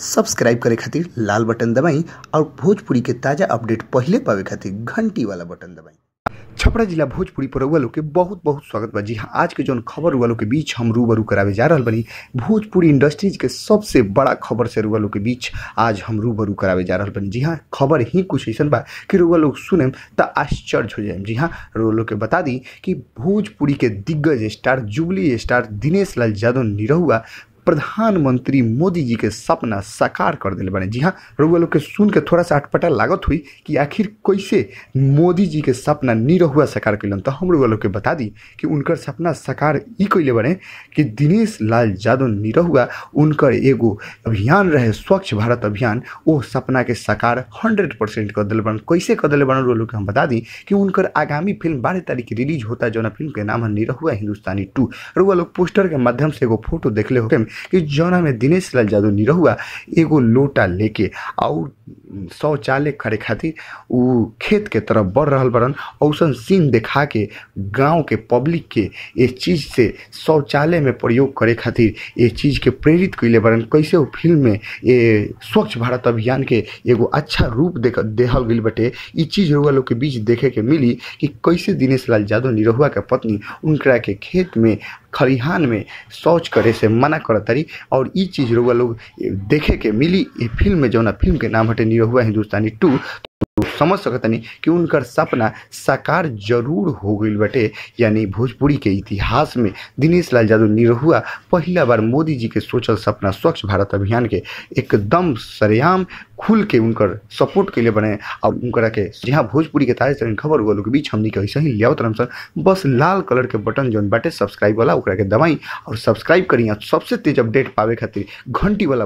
Subscribe करे खातिर लाल button दबाई और भोजपुरी के ताज़ा अपडेट पहिले पावे खातिर घंटी वाला बटन दबाई। छपरा जिला भोजपुरी पर रउआ लोग के बहुत बहुत स्वागत बा। जी हाँ, आज के जौन खबर रउआ लोग के बीच हम रूबरू करावे जा रहल बनी, भोजपुरी इंडस्ट्रीज के सबसे बड़ा खबर से रउआ लोग के बीच आज हम रूबरू करावे जा रहल बनी। जी हाँ, खबर ही कुछ ऐसा बा कि रउआ लोग सुनेम त आश्चर्य हो जाएम। जी हाँ, रउआ लोग के बता दी कि भोजपुरी के दिग्गज star, jubilee star Dinesh Lal Yadav Nirahua प्रधानमंत्री मोदी जी के सपना साकार कर दिले बने। जी हाँ, रउआ लोग के सुन के थोड़ा सा अटपटा लागत हुई कि आखिर कैसे मोदी जी के सपना निरहुआ साकार कैलन। तो हम रउआ लोग के बता दी कि उनकर सपना साकार ई कैले बने कि दिनेश लाल यादव निरहुआ उनकर एगो अभियान रहे स्वच्छ भारत अभियान, वो सपना के साकार 100% कर दिले बन। कैसे कर दिले बन रउआ लोग के हम बता दी कि उनकर आगामी फिल्म 12 तारीख के रिलीज होता, जौना फिल्म के नाम है निरहुआ हिंदुस्तानी 2। रउआ लोग पोस्टर के माध्यम से एगो फोटो देखले होके कि जौना में दिनेश लाल यादव निरहुआ एगो लोटा लेके और शौचालय करे खातिर उ खेत के तरफ बढ़ रहल बरन। औसन सीन देखा के गांव के पब्लिक के ये चीज़ से शौचालय में प्रयोग करे खातिर ये चीज़ के प्रेरित कैले बरन। कैसे वो फिल्म में ये स्वच्छ भारत अभियान के एगो अच्छा रूप देहल गइल बटे, ई चीज़ रउआ लोग के बीच देखे के मिली कि कैसे दिनेश लाल यादव निरहुआ के पत्नी उनकरा के खेत में खलिहान में शौच करे से मना करतारी और ई चीज़ रउआ लोग देखे के मिली ये फिल्म में, जौना फिल्म के नाम हटे निरहुआ हिंदुस्तानी 2। तो समझ सकतनी कि उनकर सपना साकार जरूर हो गइल बटे। यानी भोजपुरी के इतिहास में दिनेश लाल यादव निरहुआ पहला बार मोदी जी के सोचल सपना स्वच्छ भारत अभियान के एकदम सरेआम खुल के उनकर सपोर्ट के लिए बने और उनकरा के। जी हाँ, भोजपुरी के ताज़ा तरीन खबर हुआ लोग के बीच हमनी के ऐसे ही लियावत रहम सन। बस लाल कलर के बटन जौन बाटे सब्सक्राइब वाला, ओकरा के दबाई और सब्सक्राइब करी। सबसे तेज अपडेट पावे खातिर घंटी वाला